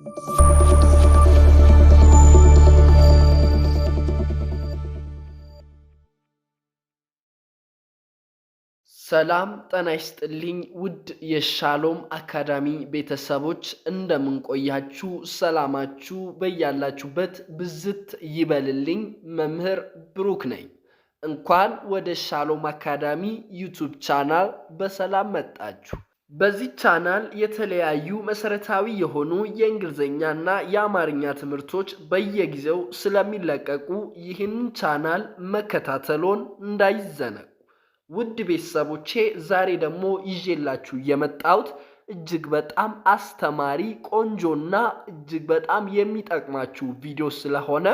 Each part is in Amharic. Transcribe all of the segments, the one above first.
ሰላም ጤና ይስጥልኝ ውድ የሻሎም አካዳሚ ቤተሰቦች፣ እንደምን ቆያችሁ? ሰላማችሁ በያላችሁበት ብዝት ይበልልኝ። መምህር ብሩክ ነኝ። እንኳን ወደ ሻሎም አካዳሚ YouTube channel በሰላም መጣችሁ። በዚህ ቻናል የተለያዩ መሰረታዊ የሆኑ የእንግሊዝኛና የአማርኛ ትምህርቶች በየጊዜው ስለሚለቀቁ ይህንን ቻናል መከታተሎን እንዳይዘነጉ። ውድ ቤተሰቦቼ፣ ዛሬ ደግሞ ይዤላችሁ የመጣሁት እጅግ በጣም አስተማሪ፣ ቆንጆና እጅግ በጣም የሚጠቅማችሁ ቪዲዮ ስለሆነ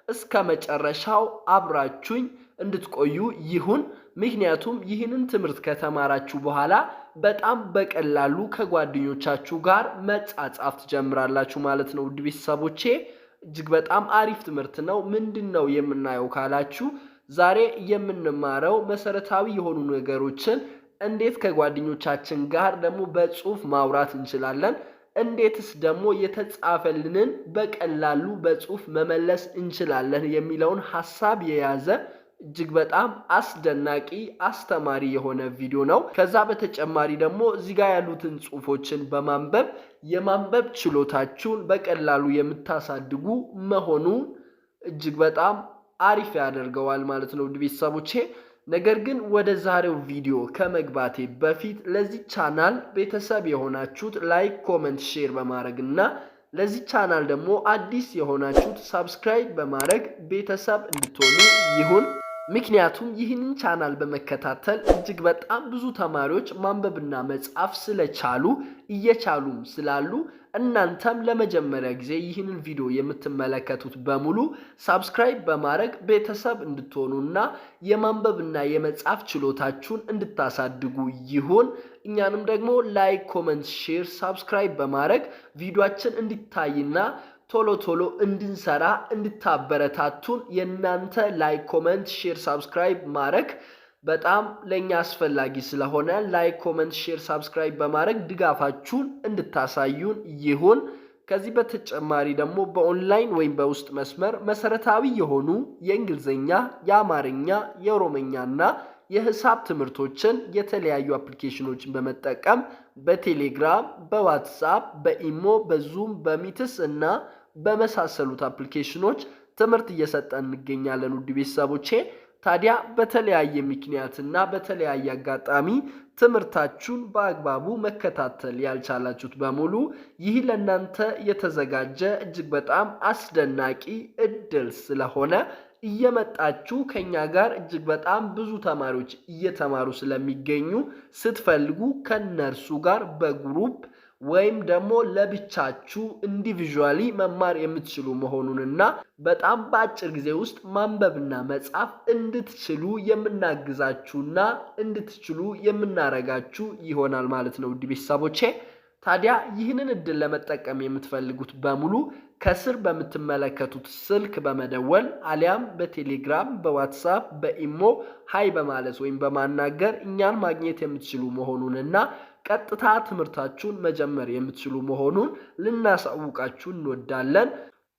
እስከ መጨረሻው አብራችሁኝ እንድትቆዩ ይሁን። ምክንያቱም ይህንን ትምህርት ከተማራችሁ በኋላ በጣም በቀላሉ ከጓደኞቻችሁ ጋር መጻጻፍ ትጀምራላችሁ ማለት ነው። ውድ ቤተሰቦቼ፣ እጅግ በጣም አሪፍ ትምህርት ነው። ምንድን ነው የምናየው ካላችሁ፣ ዛሬ የምንማረው መሰረታዊ የሆኑ ነገሮችን እንዴት ከጓደኞቻችን ጋር ደግሞ በጽሁፍ ማውራት እንችላለን፣ እንዴትስ ደግሞ የተጻፈልንን በቀላሉ በጽሁፍ መመለስ እንችላለን የሚለውን ሀሳብ የያዘ እጅግ በጣም አስደናቂ፣ አስተማሪ የሆነ ቪዲዮ ነው። ከዛ በተጨማሪ ደግሞ እዚህ ጋር ያሉትን ጽሁፎችን በማንበብ የማንበብ ችሎታችሁን በቀላሉ የምታሳድጉ መሆኑን እጅግ በጣም አሪፍ ያደርገዋል ማለት ነው፣ ውድ ቤተሰቦቼ። ነገር ግን ወደ ዛሬው ቪዲዮ ከመግባቴ በፊት ለዚህ ቻናል ቤተሰብ የሆናችሁት like፣ comment፣ share በማድረግ እና ለዚህ ቻናል ደግሞ አዲስ የሆናችሁት subscribe በማድረግ ቤተሰብ እንድትሆኑ ይሁን። ምክንያቱም ይህንን ቻናል በመከታተል እጅግ በጣም ብዙ ተማሪዎች ማንበብና መጻፍ ስለቻሉ፣ እየቻሉም ስላሉ፣ እናንተም ለመጀመሪያ ጊዜ ይህንን ቪዲዮ የምትመለከቱት በሙሉ subscribe በማድረግ ቤተሰብ እንድትሆኑና የማንበብና የመጻፍ ችሎታችሁን እንድታሳድጉ ይሁን። እኛንም ደግሞ like፣ comment፣ share፣ subscribe በማድረግ ቪዲዮአችን እንዲታይና ቶሎ ቶሎ እንድንሰራ እንድታበረታቱን፣ የእናንተ like፣ comment፣ share፣ subscribe ማድረግ በጣም ለእኛ አስፈላጊ ስለሆነ like፣ comment፣ share፣ subscribe በማድረግ ድጋፋችሁን እንድታሳዩን ይሁን። ከዚህ በተጨማሪ ደግሞ በኦንላይን ወይም በውስጥ መስመር መሰረታዊ የሆኑ የእንግሊዝኛ፣ የአማርኛ፣ የኦሮምኛና የሂሳብ ትምህርቶችን የተለያዩ application ኖችን በመጠቀም በቴሌግራም፣ በዋትሳፕ፣ በኢሞ፣ በዙም፣ በሚትስ እና በመሳሰሉት application ኖች ትምህርት እየሰጠን እንገኛለን። ውድ ቤተሰቦቼ፣ ታዲያ በተለያየ ምክንያትና በተለያየ አጋጣሚ ትምህርታችሁን በአግባቡ መከታተል ያልቻላችሁት በሙሉ ይህ ለእናንተ የተዘጋጀ እጅግ በጣም አስደናቂ እድል ስለሆነ እየመጣችሁ ከኛ ጋር እጅግ በጣም ብዙ ተማሪዎች እየተማሩ ስለሚገኙ ስትፈልጉ ከነርሱ ጋር በ group ወይም ደግሞ ለብቻችሁ individually መማር የምትችሉ መሆኑንና በጣም በአጭር ጊዜ ውስጥ ማንበብና መጻፍ እንድትችሉ የምናግዛችሁና እንድትችሉ የምናረጋችሁ ይሆናል ማለት ነው። ውድ ቤተሰቦቼ፣ ታዲያ ይህንን እድል ለመጠቀም የምትፈልጉት በሙሉ ከስር በምትመለከቱት ስልክ በመደወል አሊያም በቴሌግራም፣ በዋትሳፕ፣ በኢሞ hi በማለት ወይም በማናገር እኛን ማግኘት የምትችሉ መሆኑንና ቀጥታ ትምህርታችሁን መጀመር የምትችሉ መሆኑን ልናሳውቃችሁ እንወዳለን።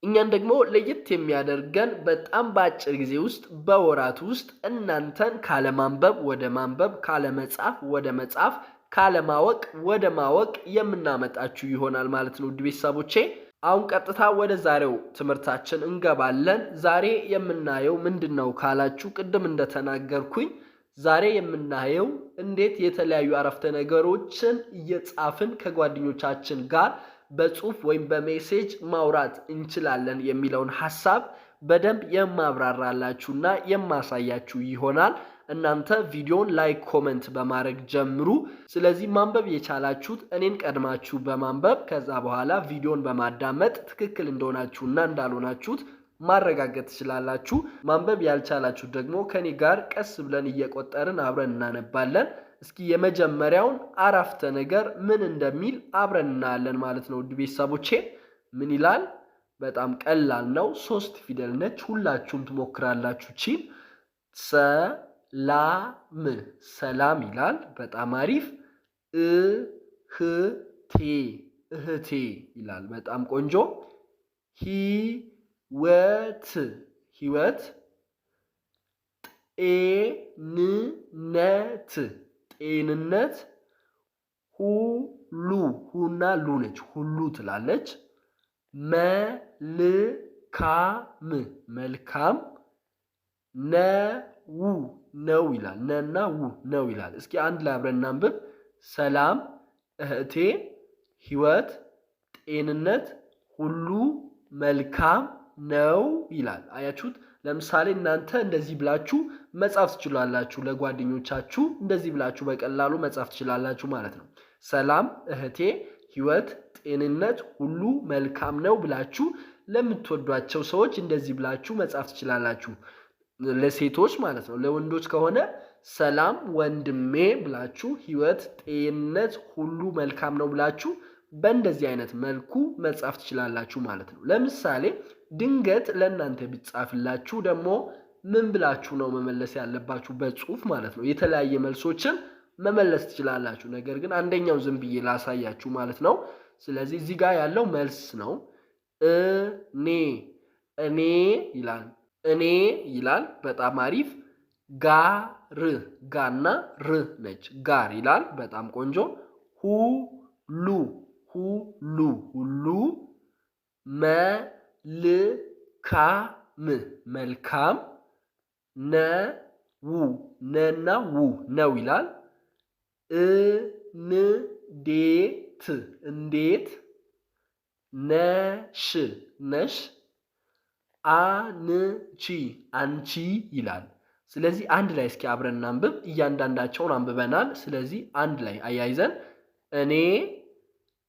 እኛን ደግሞ ለየት የሚያደርገን በጣም በአጭር ጊዜ ውስጥ፣ በወራት ውስጥ እናንተን ካለማንበብ ወደ ማንበብ፣ ካለመጻፍ ወደ መጻፍ፣ ካለማወቅ ወደ ማወቅ የምናመጣችሁ ይሆናል ማለት ነው። ውድ ቤተሰቦቼ፣ አሁን ቀጥታ ወደ ዛሬው ትምህርታችን እንገባለን። ዛሬ የምናየው ምንድን ነው ካላችሁ፣ ቅድም እንደተናገርኩኝ ዛሬ የምናየው እንዴት የተለያዩ አረፍተ ነገሮችን እየጻፍን ከጓደኞቻችን ጋር በጽሁፍ ወይም በ message ማውራት እንችላለን የሚለውን ሀሳብ በደንብ የማብራራላችሁና የማሳያችሁ ይሆናል። እናንተ ቪዲዮን like፣ comment በማድረግ ጀምሩ። ስለዚህ ማንበብ የቻላችሁት እኔን ቀድማችሁ በማንበብ ከዛ በኋላ ቪዲዮን በማዳመጥ ትክክል እንደሆናችሁና እንዳልሆናችሁት ማረጋገጥ ትችላላችሁ። ማንበብ ያልቻላችሁ ደግሞ ከኔ ጋር ቀስ ብለን እየቆጠርን አብረን እናነባለን። እስኪ የመጀመሪያውን አረፍተ ነገር ምን እንደሚል አብረን እናያለን ማለት ነው። ውድ ቤተሰቦቼ፣ ምን ይላል? በጣም ቀላል ነው። ሶስት ፊደል ነች። ሁላችሁም ትሞክራላችሁ። ቺን ሰላም፣ ሰላም ይላል። በጣም አሪፍ። እህቴ፣ እህቴ ይላል። በጣም ቆንጆ። ህይወት ህይወት ጤንነት ጤንነት ሁሉ ሁና ሉ ነች ሁሉ ትላለች። መልካም መልካም ነው ነው ይላል። ነና ው ነው ይላል። እስኪ አንድ ላይ አብረን እናንብብ። ሰላም እህቴ፣ ህይወት፣ ጤንነት ሁሉ መልካም ነው ይላል። አያችሁት? ለምሳሌ እናንተ እንደዚህ ብላችሁ መጻፍ ትችላላችሁ። ለጓደኞቻችሁ እንደዚህ ብላችሁ በቀላሉ መጻፍ ትችላላችሁ ማለት ነው። ሰላም እህቴ፣ ህይወት፣ ጤንነት ሁሉ መልካም ነው ብላችሁ ለምትወዷቸው ሰዎች እንደዚህ ብላችሁ መጻፍ ትችላላችሁ። ለሴቶች ማለት ነው። ለወንዶች ከሆነ ሰላም ወንድሜ ብላችሁ ህይወት፣ ጤንነት ሁሉ መልካም ነው ብላችሁ በእንደዚህ አይነት መልኩ መጻፍ ትችላላችሁ ማለት ነው። ለምሳሌ ድንገት ለእናንተ ቢጻፍላችሁ ደግሞ ምን ብላችሁ ነው መመለስ ያለባችሁ? በጽሁፍ ማለት ነው። የተለያየ መልሶችን መመለስ ትችላላችሁ። ነገር ግን አንደኛው ዝም ብዬ ላሳያችሁ ማለት ነው። ስለዚህ እዚህ ጋር ያለው መልስ ነው። እኔ እኔ ይላል እኔ ይላል። በጣም አሪፍ። ጋር ጋና ር ነች። ጋር ይላል። በጣም ቆንጆ። ሁሉ ሁሉ ሁሉ መልካም መልካም ነው ነና ው ነው ይላል። እንዴት እንዴት ነሽ ነሽ አንቺ አንቺ ይላል። ስለዚህ አንድ ላይ እስኪ አብረን እናንብብ። እያንዳንዳቸውን አንብበናል። ስለዚህ አንድ ላይ አያይዘን እኔ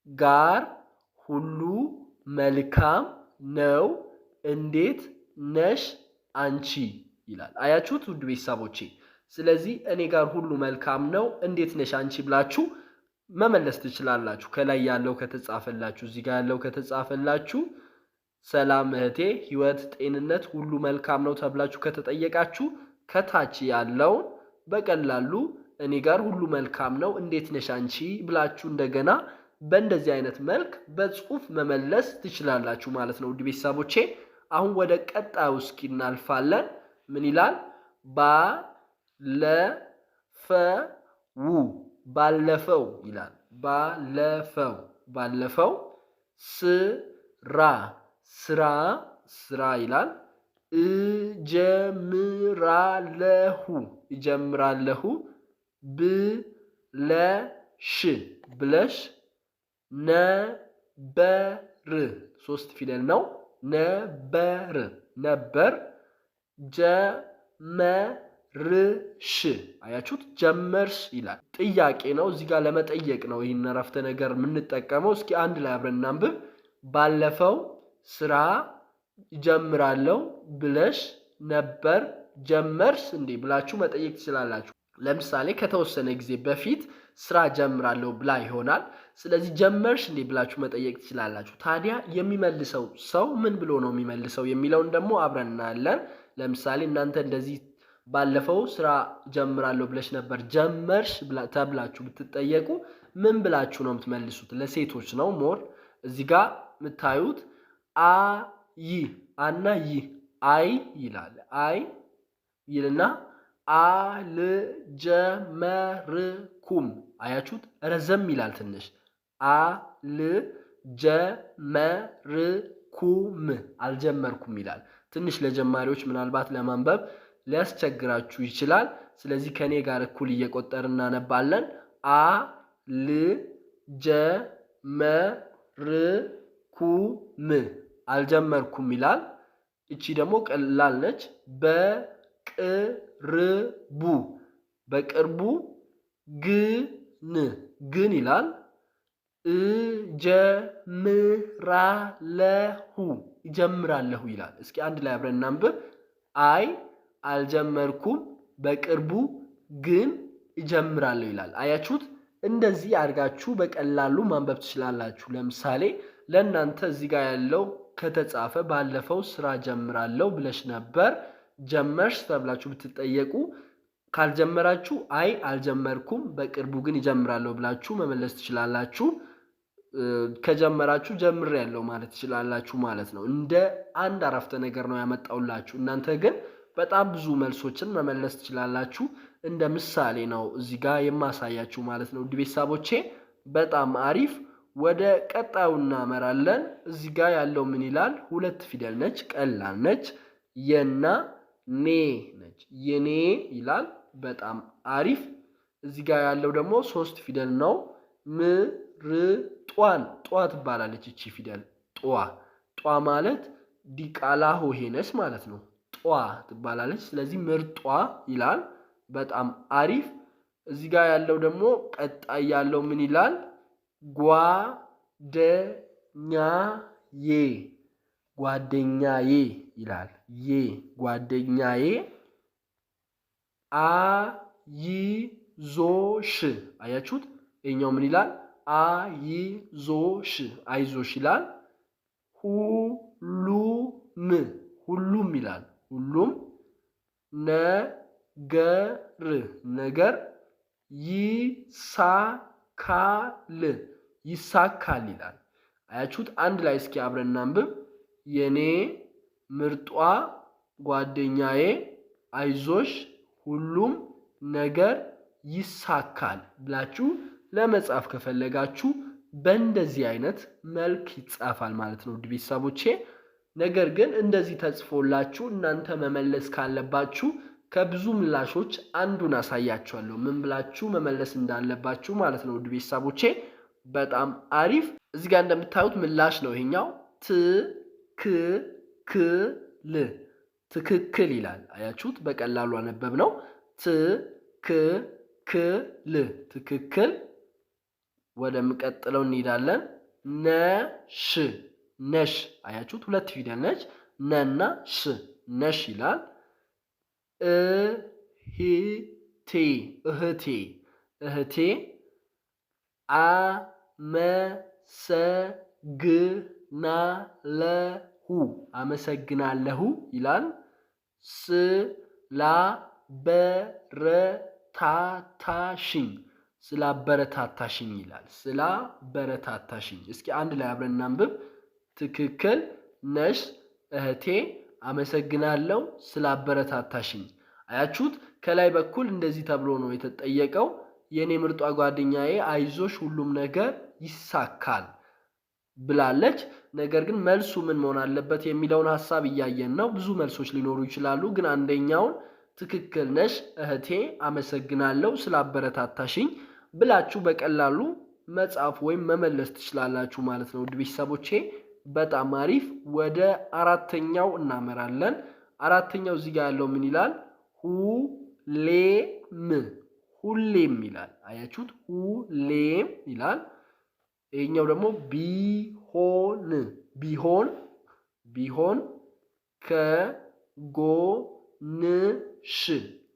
ጋር ሁሉ መልካም ነው እንዴት ነሽ አንቺ ይላል። አያችሁት ውድ ቤተሰቦቼ። ስለዚህ እኔ ጋር ሁሉ መልካም ነው እንዴት ነሽ አንቺ ብላችሁ መመለስ ትችላላችሁ። ከላይ ያለው ከተጻፈላችሁ፣ እዚህ ጋር ያለው ከተጻፈላችሁ ሰላም እህቴ፣ ህይወት፣ ጤንነት ሁሉ መልካም ነው ተብላችሁ ከተጠየቃችሁ ከታች ያለውን በቀላሉ እኔ ጋር ሁሉ መልካም ነው እንዴት ነሽ አንቺ ብላችሁ እንደገና በእንደዚህ አይነት መልክ በጽሁፍ መመለስ ትችላላችሁ ማለት ነው። ውድ ቤተሰቦቼ አሁን ወደ ቀጣዩ እስኪ እናልፋለን። ምን ይላል? ባለፈው ባለፈው ይላል። ባለፈው ባለፈው ስራ ስራ ስራ ይላል። እጀምራለሁ እጀምራለሁ ብለሽ ብለሽ ነበር ሶስት ፊደል ነው። ነበር ነበር ጀመርሽ አያችሁት? ጀመርሽ ይላል። ጥያቄ ነው። እዚህ ጋር ለመጠየቅ ነው ይህን አረፍተ ነገር የምንጠቀመው። እስኪ አንድ ላይ አብረን እናንብብ። ባለፈው ስራ እጀምራለሁ ብለሽ ነበር ጀመርሽ እንዴ ብላችሁ መጠየቅ ትችላላችሁ። ለምሳሌ ከተወሰነ ጊዜ በፊት ስራ ጀምራለሁ ብላ ይሆናል። ስለዚህ ጀመርሽ እንዴ ብላችሁ መጠየቅ ትችላላችሁ። ታዲያ የሚመልሰው ሰው ምን ብሎ ነው የሚመልሰው የሚለውን ደግሞ አብረን እናያለን። ለምሳሌ እናንተ እንደዚህ ባለፈው ስራ ጀምራለሁ ብለሽ ነበር ጀመርሽ ተብላችሁ ብትጠየቁ ምን ብላችሁ ነው የምትመልሱት? ለሴቶች ነው more እዚህ ጋር የምታዩት አ ይ አና ይ አይ ይላል። አይ ይልና አልጀመርኩም። አያችሁት? ረዘም ይላል ትንሽ። አልጀመርኩም አልጀመርኩም ይላል። ትንሽ ለጀማሪዎች ምናልባት ለማንበብ ሊያስቸግራችሁ ይችላል። ስለዚህ ከኔ ጋር እኩል እየቆጠር እናነባለን። አ ል ጀ መ ር ኩ ም አልጀመርኩም ይላል። እቺ ደግሞ ቀላል ነች። በቅርቡ በቅርቡ ግን ግን ይላል። እጀምራለሁ እጀምራለሁ ይላል። እስኪ አንድ ላይ አብረን እናንብብ። አይ አልጀመርኩም፣ በቅርቡ ግን እጀምራለሁ ይላል። አያችሁት? እንደዚህ አድርጋችሁ በቀላሉ ማንበብ ትችላላችሁ። ለምሳሌ ለእናንተ እዚህ ጋር ያለው ከተጻፈ ባለፈው ስራ ጀምራለሁ ብለሽ ነበር ጀመርሽ ተብላችሁ ብትጠየቁ ካልጀመራችሁ አይ አልጀመርኩም፣ በቅርቡ ግን እጀምራለሁ ብላችሁ መመለስ ትችላላችሁ። ከጀመራችሁ ጀምሬያለሁ ማለት ትችላላችሁ ማለት ነው። እንደ አንድ አረፍተ ነገር ነው ያመጣውላችሁ። እናንተ ግን በጣም ብዙ መልሶችን መመለስ ትችላላችሁ። እንደ ምሳሌ ነው እዚህ ጋር የማሳያችሁ ማለት ነው። ውድ ቤተሰቦቼ በጣም አሪፍ። ወደ ቀጣዩ እናመራለን። እዚህ ጋር ያለው ምን ይላል? ሁለት ፊደል ነች፣ ቀላል ነች። የና ኔ ነች። የኔ ይላል። በጣም አሪፍ። እዚህ ጋር ያለው ደግሞ ሶስት ፊደል ነው። ምርጧን ጧ ትባላለች እቺ ፊደል ጧ። ጧ ማለት ዲቃላ ሆሄ ነች ማለት ነው። ጧ ትባላለች። ስለዚህ ምርጧ ይላል። በጣም አሪፍ። እዚህ ጋር ያለው ደግሞ ቀጣይ ያለው ምን ይላል? ጓደኛዬ ጓደኛዬ ይላል። ዬ ጓደኛዬ አይዞሽ። አያችሁት? ይኸኛው ምን ይላል? አይዞሽ አይዞሽ ይላል። ሁሉም ሁሉም ይላል። ሁሉም ነገር ነገር ይሳካል ይሳካል ይላል። አያችሁት? አንድ ላይ እስኪ አብረን እናንብብ። የኔ ምርጧ ጓደኛዬ አይዞሽ ሁሉም ነገር ይሳካል ብላችሁ ለመጻፍ ከፈለጋችሁ በእንደዚህ አይነት መልክ ይጻፋል ማለት ነው ውድ ቤተሰቦቼ። ነገር ግን እንደዚህ ተጽፎላችሁ እናንተ መመለስ ካለባችሁ ከብዙ ምላሾች አንዱን አሳያችኋለሁ፣ ምን ብላችሁ መመለስ እንዳለባችሁ ማለት ነው ውድ ቤተሰቦቼ። በጣም አሪፍ። እዚህ ጋር እንደምታዩት ምላሽ ነው ይሄኛው። ትክክል ትክክል ይላል። አያችሁት? በቀላሉ አነበብ ነው። ትክክል ትክክል። ወደሚቀጥለው እንሄዳለን። ነሽ ነሽ። አያችሁት? ሁለት ፊደል ነች። ነና ሽ ነሽ ይላል። እህቴ እህቴ እህቴ አመሰግናለሁ አመሰግናለሁ ይላል። ስላበረታታሽኝ ስላበረታታሽኝ ይላል። ስላበረታታሽኝ። እስኪ አንድ ላይ አብረን እናንብብ። ትክክል ነሽ እህቴ፣ አመሰግናለሁ ስላበረታታሽኝ። አያችሁት? ከላይ በኩል እንደዚህ ተብሎ ነው የተጠየቀው። የእኔ ምርጧ ጓደኛዬ አይዞሽ ሁሉም ነገር ይሳካል ብላለች። ነገር ግን መልሱ ምን መሆን አለበት የሚለውን ሀሳብ እያየን ነው። ብዙ መልሶች ሊኖሩ ይችላሉ። ግን አንደኛውን ትክክል ነሽ እህቴ፣ አመሰግናለሁ ስላበረታታሽኝ ብላችሁ በቀላሉ መጻፍ ወይም መመለስ ትችላላችሁ ማለት ነው። ውድ ቤተሰቦቼ በጣም አሪፍ። ወደ አራተኛው እናመራለን። አራተኛው እዚህ ጋር ያለው ምን ይላል? ሁሌም ሁሌም ይላል። አያችሁት? ሁሌም ይላል። ይሄኛው ደግሞ ቢሆን ቢሆን ቢሆን ከጎንሽ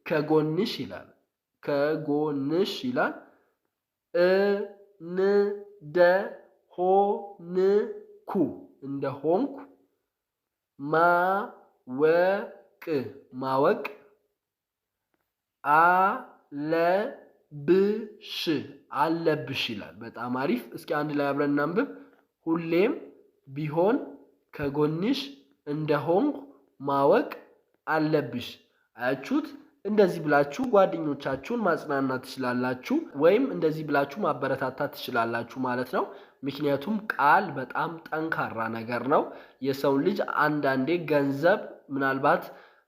ከጎንሽ ይላል። ከጎንሽ ይላል። እንደሆንኩ እንደሆንኩ ማወቅ ማወቅ አለብሽ አለብሽ ይላል። በጣም አሪፍ። እስኪ አንድ ላይ አብረን እናንብብ። ሁሌም ቢሆን ከጎንሽ እንደሆንኩ ማወቅ አለብሽ። አያችሁት? እንደዚህ ብላችሁ ጓደኞቻችሁን ማጽናናት ትችላላችሁ፣ ወይም እንደዚህ ብላችሁ ማበረታታት ትችላላችሁ ማለት ነው። ምክንያቱም ቃል በጣም ጠንካራ ነገር ነው። የሰው ልጅ አንዳንዴ ገንዘብ ምናልባት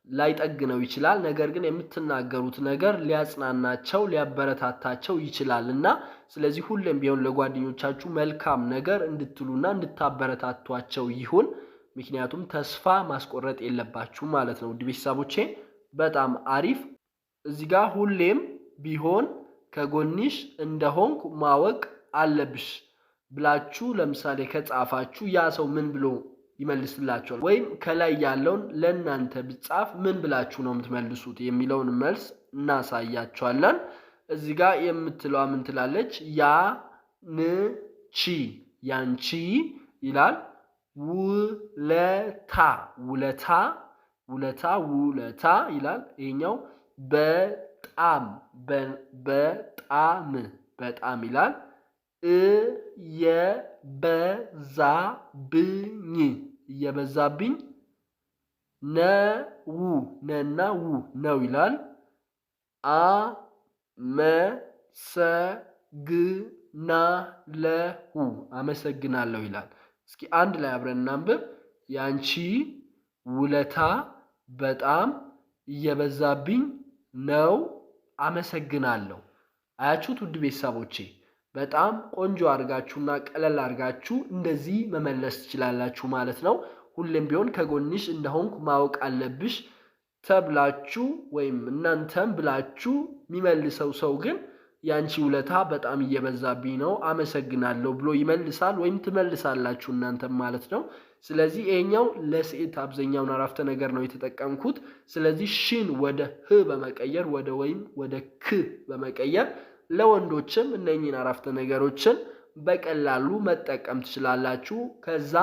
ላይጠግነው ይችላል። ነገር ግን የምትናገሩት ነገር ሊያጽናናቸው፣ ሊያበረታታቸው ይችላል እና ስለዚህ ሁሌም ቢሆን ለጓደኞቻችሁ መልካም ነገር እንድትሉና እንድታበረታቷቸው ይሁን። ምክንያቱም ተስፋ ማስቆረጥ የለባችሁ ማለት ነው። ውድ ቤተሰቦቼ በጣም አሪፍ። እዚህ ጋር ሁሌም ቢሆን ከጎንሽ እንደሆንኩ ማወቅ አለብሽ ብላችሁ ለምሳሌ ከጻፋችሁ ያ ሰው ምን ብሎ ይመልስላችኋል? ወይም ከላይ ያለውን ለእናንተ ብጻፍ ምን ብላችሁ ነው የምትመልሱት የሚለውን መልስ እናሳያችኋለን። እዚህ ጋር የምትለዋ ምን ትላለች? ያንቺ ያንቺ ይላል። ውለታ ውለታ ውለታ ውለታ ይላል። ይሄኛው በጣም በጣም በጣም ይላል። እየበዛብኝ እየበዛብኝ ነው ነና ው ነው ይላል። አመሰግናለሁ አመሰግናለሁ ይላል። እስኪ አንድ ላይ አብረን እናንብብ። ያንቺ ውለታ በጣም እየበዛብኝ ነው፣ አመሰግናለሁ። አያችሁት ውድ ቤተሰቦቼ፣ በጣም ቆንጆ አድርጋችሁና ቀለል አድርጋችሁ እንደዚህ መመለስ ትችላላችሁ ማለት ነው። ሁሌም ቢሆን ከጎንሽ እንደሆንኩ ማወቅ አለብሽ ተብላችሁ ወይም እናንተም ብላችሁ የሚመልሰው ሰው ግን ያንቺ ውለታ በጣም እየበዛብኝ ነው አመሰግናለሁ ብሎ ይመልሳል ወይም ትመልሳላችሁ እናንተም ማለት ነው። ስለዚህ ይሄኛው ለሴት አብዛኛውን አረፍተ ነገር ነው የተጠቀምኩት። ስለዚህ ሽን ወደ ህ በመቀየር ወደ ወይም ወደ ክ በመቀየር ለወንዶችም እነኚህን አረፍተ ነገሮችን በቀላሉ መጠቀም ትችላላችሁ። ከዛ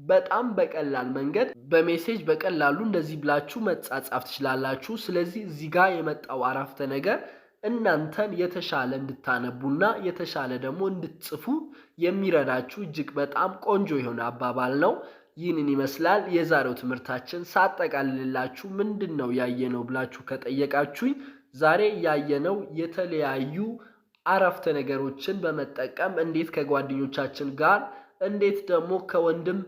በጣም በቀላል መንገድ በ message በቀላሉ እንደዚህ ብላችሁ መጻጻፍ ትችላላችሁ። ስለዚህ እዚህ ጋር የመጣው አረፍተ ነገር እናንተን የተሻለ እንድታነቡና የተሻለ ደግሞ እንድትጽፉ የሚረዳችሁ እጅግ በጣም ቆንጆ የሆነ አባባል ነው። ይህንን ይመስላል የዛሬው ትምህርታችን። ሳጠቃልልላችሁ ምንድን ነው ያየነው ብላችሁ ከጠየቃችሁኝ ዛሬ ያየነው የተለያዩ አረፍተ ነገሮችን በመጠቀም እንዴት ከጓደኞቻችን ጋር እንዴት ደግሞ ከወንድም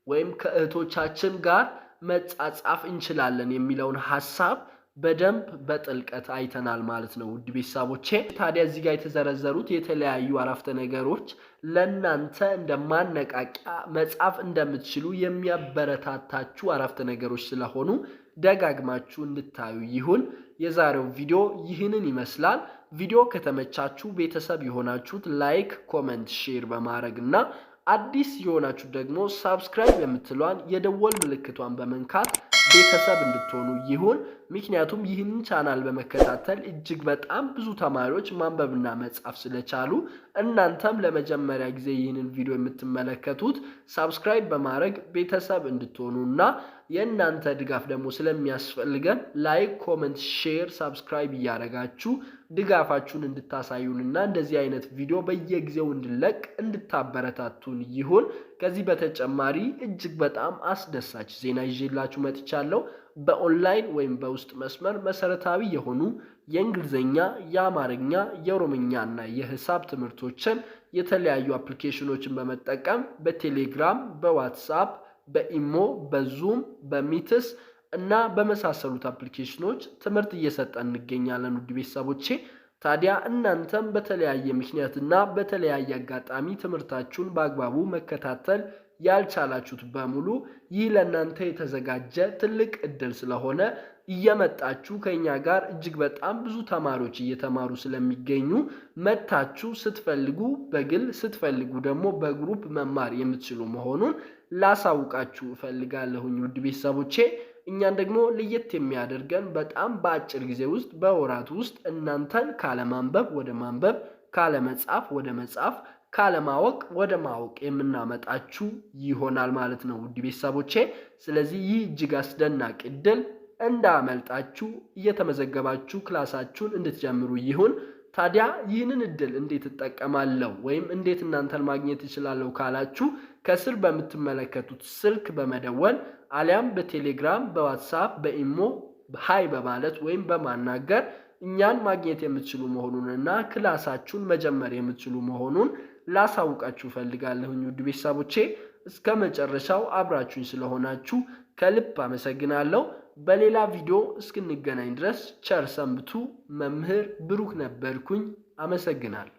ወይም ከእህቶቻችን ጋር መጻጻፍ እንችላለን የሚለውን ሀሳብ በደንብ በጥልቀት አይተናል ማለት ነው። ውድ ቤተሰቦቼ ታዲያ እዚህ ጋር የተዘረዘሩት የተለያዩ አረፍተ ነገሮች ለእናንተ እንደ ማነቃቂያ መጻፍ እንደምትችሉ የሚያበረታታችሁ አረፍተ ነገሮች ስለሆኑ ደጋግማችሁ እንድታዩ ይሁን። የዛሬው ቪዲዮ ይህንን ይመስላል። ቪዲዮ ከተመቻችሁ ቤተሰብ የሆናችሁት like፣ comment፣ share በማድረግ እና አዲስ የሆናችሁ ደግሞ subscribe የምትለዋን የደወል ምልክቷን በመንካት ቤተሰብ እንድትሆኑ ይሁን። ምክንያቱም ይህንን ቻናል በመከታተል እጅግ በጣም ብዙ ተማሪዎች ማንበብና መጻፍ ስለቻሉ እናንተም ለመጀመሪያ ጊዜ ይህንን ቪዲዮ የምትመለከቱት subscribe በማድረግ ቤተሰብ እንድትሆኑ እና የእናንተ ድጋፍ ደግሞ ስለሚያስፈልገን like፣ comment፣ share፣ subscribe እያደረጋችሁ ድጋፋችሁን እንድታሳዩንና እንደዚህ አይነት ቪዲዮ በየጊዜው እንድለቅ እንድታበረታቱን ይሁን። ከዚህ በተጨማሪ እጅግ በጣም አስደሳች ዜና ይዤላችሁ መጥቻለሁ። በኦንላይን ወይም በውስጥ መስመር መሰረታዊ የሆኑ የእንግሊዝኛ፣ የአማርኛ፣ የኦሮምኛ እና የሂሳብ ትምህርቶችን የተለያዩ አፕሊኬሽኖችን በመጠቀም በቴሌግራም፣ በዋትስአፕ፣ በኢሞ፣ በዙም፣ በሚትስ እና በመሳሰሉት አፕሊኬሽኖች ትምህርት እየሰጠን እንገኛለን። ውድ ቤተሰቦቼ ታዲያ እናንተም በተለያየ ምክንያትና በተለያየ አጋጣሚ ትምህርታችሁን በአግባቡ መከታተል ያልቻላችሁት በሙሉ ይህ ለእናንተ የተዘጋጀ ትልቅ እድል ስለሆነ እየመጣችሁ ከኛ ጋር እጅግ በጣም ብዙ ተማሪዎች እየተማሩ ስለሚገኙ መጥታችሁ ስትፈልጉ በግል ስትፈልጉ ደግሞ በ group መማር የምትችሉ መሆኑን ላሳውቃችሁ እፈልጋለሁኝ ውድ ቤተሰቦቼ። እኛን ደግሞ ለየት የሚያደርገን በጣም በአጭር ጊዜ ውስጥ በወራት ውስጥ እናንተን ካለማንበብ ወደ ማንበብ፣ ካለመጻፍ ወደ መጻፍ፣ ካለማወቅ ወደ ማወቅ የምናመጣችሁ ይሆናል ማለት ነው ውድ ቤተሰቦቼ። ስለዚህ ይህ እጅግ አስደናቂ እድል እንዳያመልጣችሁ እየተመዘገባችሁ ክላሳችሁን እንድትጀምሩ ይሁን። ታዲያ ይህንን እድል እንዴት እጠቀማለሁ ወይም እንዴት እናንተን ማግኘት እችላለሁ ካላችሁ ከስር በምትመለከቱት ስልክ በመደወል አሊያም በቴሌግራም፣ በዋትሳፕ፣ በኢሞ hi በማለት ወይም በማናገር እኛን ማግኘት የምትችሉ መሆኑንና ክላሳችሁን መጀመር የምትችሉ መሆኑን ላሳውቃችሁ እፈልጋለሁኝ። ውድ ቤተሰቦቼ እስከ መጨረሻው አብራችሁኝ ስለሆናችሁ ከልብ አመሰግናለሁ። በሌላ ቪዲዮ እስክንገናኝ ድረስ ቸር ሰንብቱ። መምህር ብሩክ ነበርኩኝ። አመሰግናለሁ።